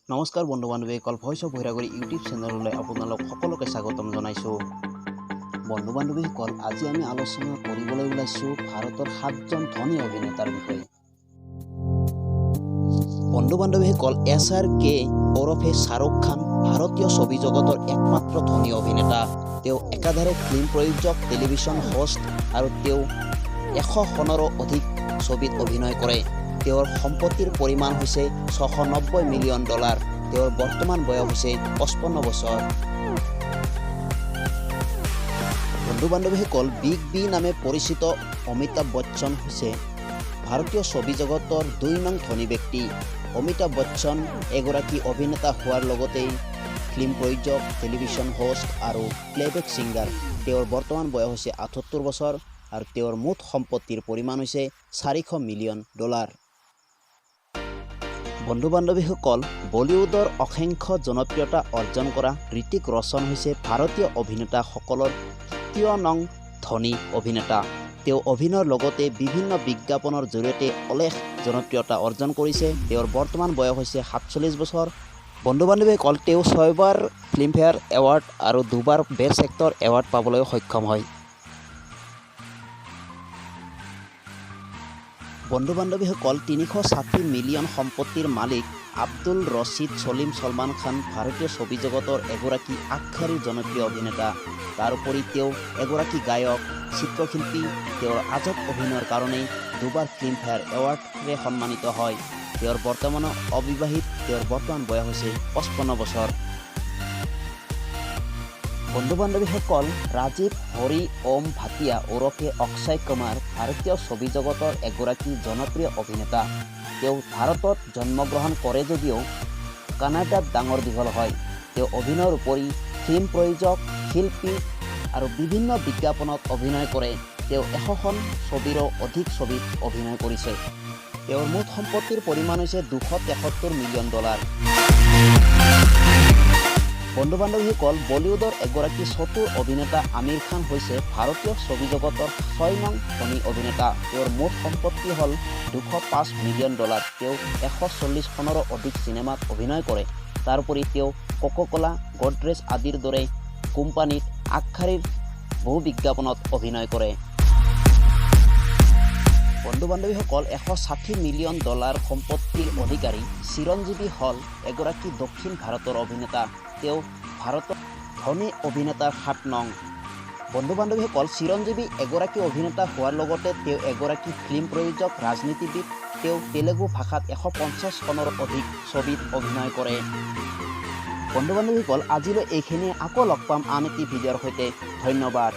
নমস্কাৰ বন্ধু বান্ধৱীসকল, voice of Bhairaguri YouTube চেনেললৈ আপোনালোক সকলোকে স্বাগতম জনাইছোঁ। বন্ধু বান্ধৱীসকল, আজি আমি আলোচনা কৰিবলৈ ওলাইছোঁ ভাৰতৰ সাতজন ধনী অভিনেতাৰ বিষয়ে। বন্ধু বান্ধৱীসকল, এছ আৰ কে ওৰফে শ্বাহৰুখ খান ভাৰতীয় ছবি জগতৰ একমাত্ৰ ধনী অভিনেতা। তেওঁ একাধাৰে ফিল্ম প্ৰযোজক, টেলিভিছন হোষ্ট আৰু তেওঁ 100খনৰো অধিক ছবিত অভিনয় কৰে। তেওঁৰ সম্পত্তিৰ পৰিমাণ হৈছে 690 মিলিয়ন ডলাৰ। তেওঁৰ বৰ্তমান বয়স হৈছে 55 বছৰ। বন্ধু বান্ধৱীসকল, বিগ বি নামে পৰিচিত অমিতাভ বচ্চন হৈছে ভাৰতীয় ছবি জগতৰ 2 নং ধনী ব্যক্তি। অমিতাভ বচ্চন এগৰাকী অভিনেতা হোৱাৰ লগতেই ফিল্ম প্ৰযোজক, টেলিভিছন হোষ্ট আৰু প্লেবেক ছিংগাৰ। তেওঁৰ বৰ্তমান বয়স হৈছে 78 বছৰ আৰু তেওঁৰ মুঠ সম্পত্তিৰ পৰিমাণ হৈছে 400 মিলিয়ন ডলাৰ। বন্ধু বান্ধৱীসকল, বলীউডৰ অসংখ্য জনপ্ৰিয়তা অৰ্জন কৰা হৃতিক ৰোশন হৈছে ভাৰতীয় অভিনেতাসকলৰ তৃতীয় নং ধনী অভিনেতা। তেওঁ অভিনয়ৰ লগতে বিভিন্ন বিজ্ঞাপনৰ জৰিয়তে অলেখ জনপ্ৰিয়তা অৰ্জন কৰিছে। তেওঁৰ বৰ্তমান বয়স হৈছে 47 বছৰ। বন্ধু বান্ধৱীসকল, তেওঁ ছয়বাৰ ফিল্মফেয়াৰ এৱাৰ্ড আৰু দুবাৰ বেষ্ট এক্টৰ এৱাৰ্ড পাবলৈ সক্ষম হয়। বন্ধু বান্ধৱীসকল, 360 মিলিয়ন সম্পত্তিৰ মালিক আব্দুল ৰছিদ ছলিম ছলমান খান ভাৰতীয় ছবি জগতৰ এগৰাকী আগশাৰীৰ জনপ্ৰিয় অভিনেতা। তাৰোপৰি তেওঁ এগৰাকী গায়ক, চিত্ৰশিল্পী। তেওঁৰ আজব অভিনয়ৰ কাৰণেই দুবাৰ ফিল্মফেয়াৰ এৱাৰ্ডৰে সন্মানিত হয়। তেওঁৰ বৰ্তমানো অবিবাহিত। তেওঁৰ বৰ্তমান বয়স হৈছে 55 বছৰ। বন্ধু বান্ধৱীসকল, ৰাজীৱ হৰি ওম ভাটিয়া ওৰফে অক্ষয় কুমাৰ ভাৰতীয় ছবি জগতৰ এগৰাকী জনপ্ৰিয় অভিনেতা। তেওঁ ভাৰতত জন্মগ্ৰহণ কৰে যদিও কানাডাত ডাঙৰ দীঘল হয়। তেওঁ অভিনয়ৰ উপৰি ফিল্ম প্ৰযোজক, শিল্পী আৰু বিভিন্ন বিজ্ঞাপনত অভিনয় কৰে। তেওঁ 100খন ছবিৰো অধিক ছবিত অভিনয় কৰিছে। তেওঁৰ মুঠ সম্পত্তিৰ পৰিমাণ হৈছে 273 মিলিয়ন ডলাৰ। বন্ধু বান্ধৱীসকল, বলীউডৰ এগৰাকী চতুৰ অভিনেতা আমিৰ খান হৈছে ভাৰতীয় ছবি জগতৰ 6 নং ধনী অভিনেতা। তেওঁৰ মুঠ সম্পত্তি হ'ল 205 মিলিয়ন ডলাৰ। তেওঁ 140খনৰো অধিক চিনেমাত অভিনয় কৰে। তাৰোপৰি তেওঁ কোকোকোলা, গডৰেজ আদিৰ দৰে কোম্পানীত আগশাৰীৰ বহু বিজ্ঞাপনত অভিনয় কৰে। বন্ধু বান্ধৱীসকল, 160 মিলিয়ন ডলাৰ সম্পত্তিৰ অধিকাৰী চিৰঞ্জীৱী হ'ল এগৰাকী দক্ষিণ ভাৰতৰ অভিনেতা। তেওঁ ভাৰতৰ ধনী অভিনেতাৰ 7 নং। বন্ধু বান্ধৱীসকল, চিৰঞ্জীৱী এগৰাকী অভিনেতা হোৱাৰ লগতে তেওঁ এগৰাকী ফিল্ম প্ৰযোজক, ৰাজনীতিবিদ। তেওঁ তেলেগু ভাষাত 150খনৰো অধিক ছবিত অভিনয় কৰে। বন্ধু বান্ধৱীসকল, আজিলৈ এইখিনিয়ে। আকৌ লগ পাম আন এটি ভিডিঅ'ৰ সৈতে। ধন্যবাদ।